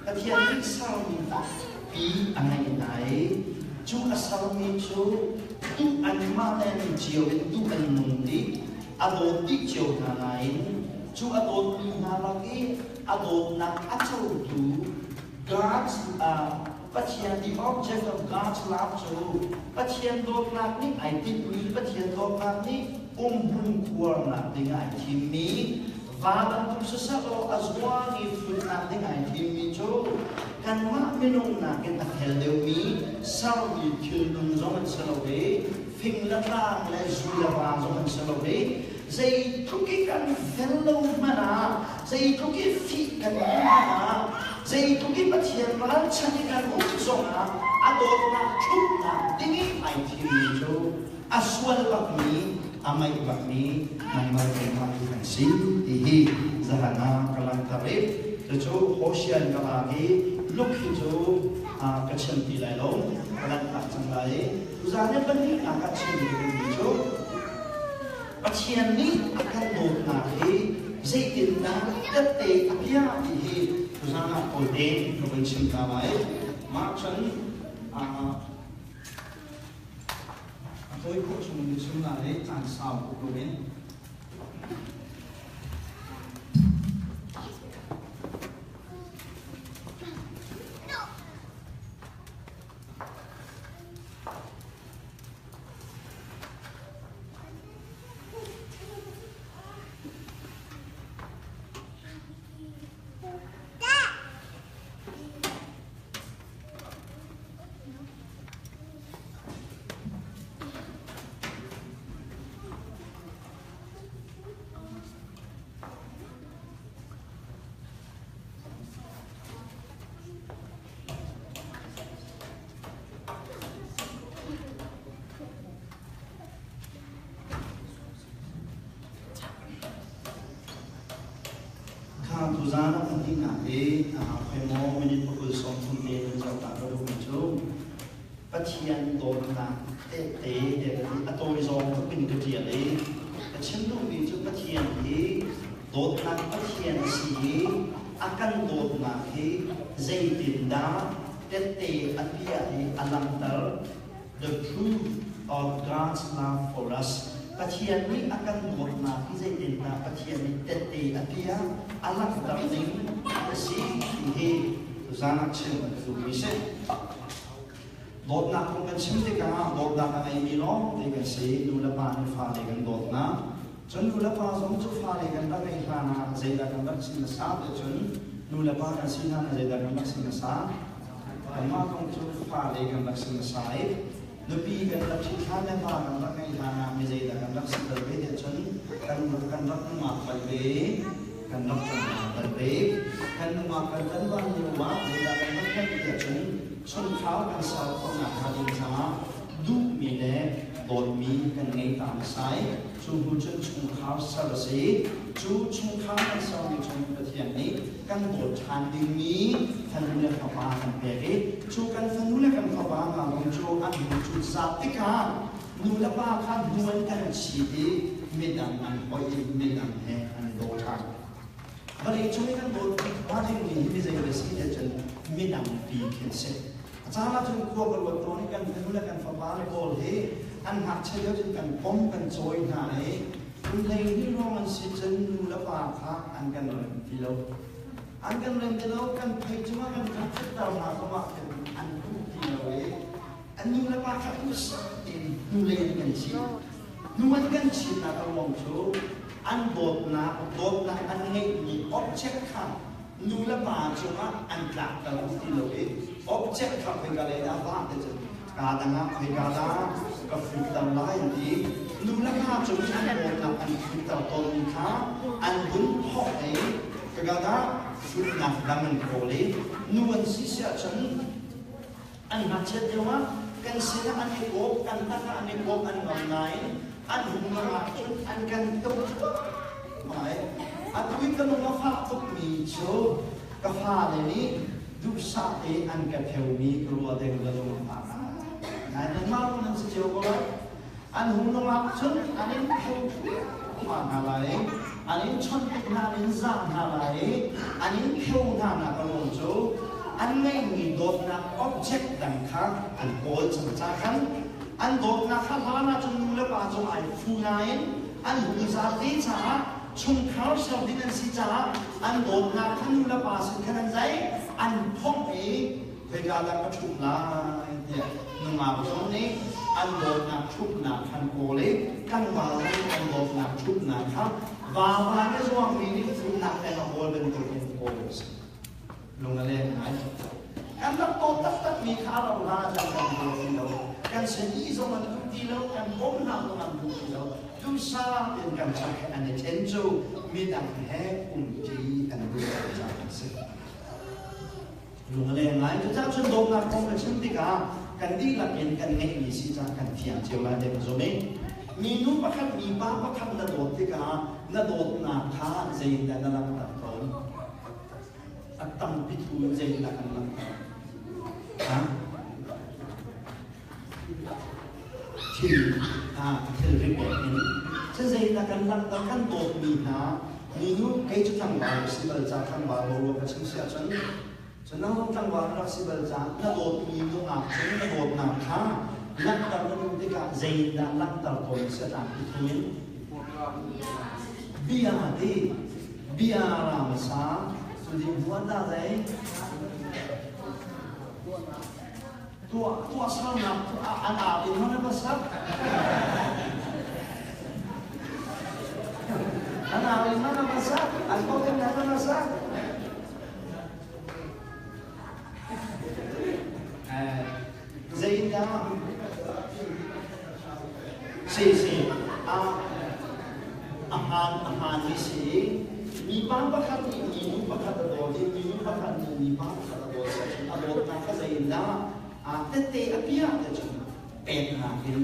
Pathian nih sermi tampi a ngeih hna i cu a sermi cu duh anmah le an cio in duh an nung dih, a dawt dih cio hna nain cu a dawtmi hna lak i a dawtnak a cotu God's Pathian the object of God's love cu Pathian dawtnak nih ai tinhmi Pathian dawtnak nih umhmun khuarnak ding ai thimmi va bantuk siseh law a zuang i futnak ding ai thimmi cu kanmah minung nakin a fel deuhmi sermi thilnung zong an si lo i fing le tlang le zu le va zong an si lo i zeitluk i kan fel lo hmanh ah zeitluk i fih kan um hmanh ah zeitluk i Pathian ralchan i kan um zongah a dawtnak ṭhumhnak ding i ai thimmi cu a sual bakmi a ngaih bakmi nangmah keimah hi kan si ti hi zahan ah ka langhter i cucu Hosea in ka lak i Luke hi cu ka chim ti lai lo ka lanhtak cang lai i tuzaan i pahnihnak ah chim ka duhmi cu Pathian nih a kan dawtnak hi zeitindah tette a piah ti hi tuzaan ah tawite ka vun chim ta lai. Mah cun a tawi khawh chung in chim lai i caan sau tuk loin. Kha tuzaan a pahnihnak i khuaimaw minute pakul 30 te kan zoh ta ka duhmi cu Pathian dawtnak tehte a tawi zawng tuk in ka ṭial i ka chim duhmi cu Pathian hi dawtnak Pathian a si i a kan dawtnak hi zeitindah tette a piah i a langhter the proof of God's love for us. Pathian nih a kan dawtnak hi zeitindah Pathian nih tette a piah a langhter ning a si ti hi tuzaan ah chim ka duhmi si. Dawtnak kong kan chim tikah dawtnak a ngeimi lawng te kan si. Nu le pa nih fale kan dawtnak. Cun nu le pa zong cu fale kan rak ngeih hlan ah zeidah kan rak si hmasa ti cun nu le pa kan si hlan ah zeidah kan rak si hmasa? Kanmah kong cu fale kan rak si hmasa i nupi kan rak ṭhit hlan le va kan rak ngeih hlan ah mi zeidah kan rak si bal ve ti cun kan rak nungak bal ve, kan rak tlangval bal ve. Kan nungak kan tlangval lio ah zeidah kan rak ngeih ti ahcun chungkhar kan ser khawhnak hnga ding caah duhmi le dawtmi kan ngei ta hmasa i cu hnu cun chungkhar ser a si. Cu chungkhar kan sermi chung Pathian nih kan dawt ṭhan dingmi fanu le fapa kan pek i cu kan fanu le kan fapa hna zong cu an hnu cu zat tikah nu le pa kha hnu an kan chit i midang an hoih i midang he an i daw ṭhan. Vawlei cung i kan dawt hnga dingmi hi mi zei le si ti cun midang pi khi an si. A caan ah cun khua ka ruat tawn i kan fanu le kan fapa le pawl hi an ngakchia lio cun kan pom kan cawi hna i kum 12 ruang an si cun nu le pa kha an kan rem ti lo. An kan rem ti lo, kan phei cungah kan khat hna zongah khin an duh ti lo i an nu le pa kha duhsah tein hnulei in kan chim. Hnu an kan chimnak a ruang cu an dawtnak, dawtnak an ngeihmi object kha nu le pa cungah an tlakter ti lo i object kha khoika lei dah vah ti cun kaa dang ah khoika dah ka futter lai an ti. Nu le pa cung i an dawtnak an futter tawnmi kha an vun thawk i khoika dah futnak dang an kawl i nu an si si ahcun an ngakchiat lio ah kan sinah an i kawp, kan tangah an i kawp an ngam nain an hung ahcun an kan tuk mai. Atu i ka lung a fah tukmi cu ka fale nih duhsah te an ka pheumi ka rua deng ka lung a fah. Nai nanmah lung nan si cio ko lai. An hung nungak cun an in pheu ma hna lai, an in chawnh tik hna, an in zah hna lai, an in pheu hna nak a ruang cu an ngeihmi dawtnak object dang kha an kawl cang ca khan an dawtnak kha hlan ahcun nu le pa cu ai fu nain an hung zaat ve caah chungkhar ser ding an si caah an dawtnak kha nu le pa sin khan an zai an phomh i khoika dah ka ṭhumh lai tiah nungak zong nih an dawtnak ṭhumhnak khan kawl i tlangval nih an dawtnak ṭhumhnak kha vava le zuangmi nih ṭhumhnak peng a kawl bantukin kawl a si. Lung a leng ngai. Kan rak dawt taktakmi kha ro hna kan kan daw ti lo. Kan sani zong an duh ti lo, kan bawmhnak zong an duh ti lo. Duhsah tein kan chak he an i ṭhen cu midang he umṭi an duh caah a si. Lung a leng ngai. Cucaah cun dawtnak kong ka chim tikah kan dihlak in kan ngeihmi si caah kan fiang cio lai ti ka zumh i minu pakhat mipa pakhat na dawt tikah na dawtnak kha zeitindah na langhter tawn? A tampi thu in zeitindah kan langhter? Ha? Thil thilri pek in cu zeitindah kan langhter kan dawtmi hna minu kei cu tlangval ka si bal ca tlangval boruak ka chim si ahcun cu nang zong tlangval na rak si bal ca na dawtmi nungak cu na dawtnak kha langhter na duh tikah zeitindah langhter tawn si a tlangpi thu in bia ti bia ramasa cu ding huan dah zei Tuahsernak an aa in hman a va sak. An aa in hman a va sak. An kong in hman a va sak. Zeidah si si a a hmaan a hmaan mi si mipa pakhat nih minu pakhat a dawt i minu pakhat nih mipa pakhat a dawt si ahcun a dawtnak kha zeitindah tette a piah te cun peknak in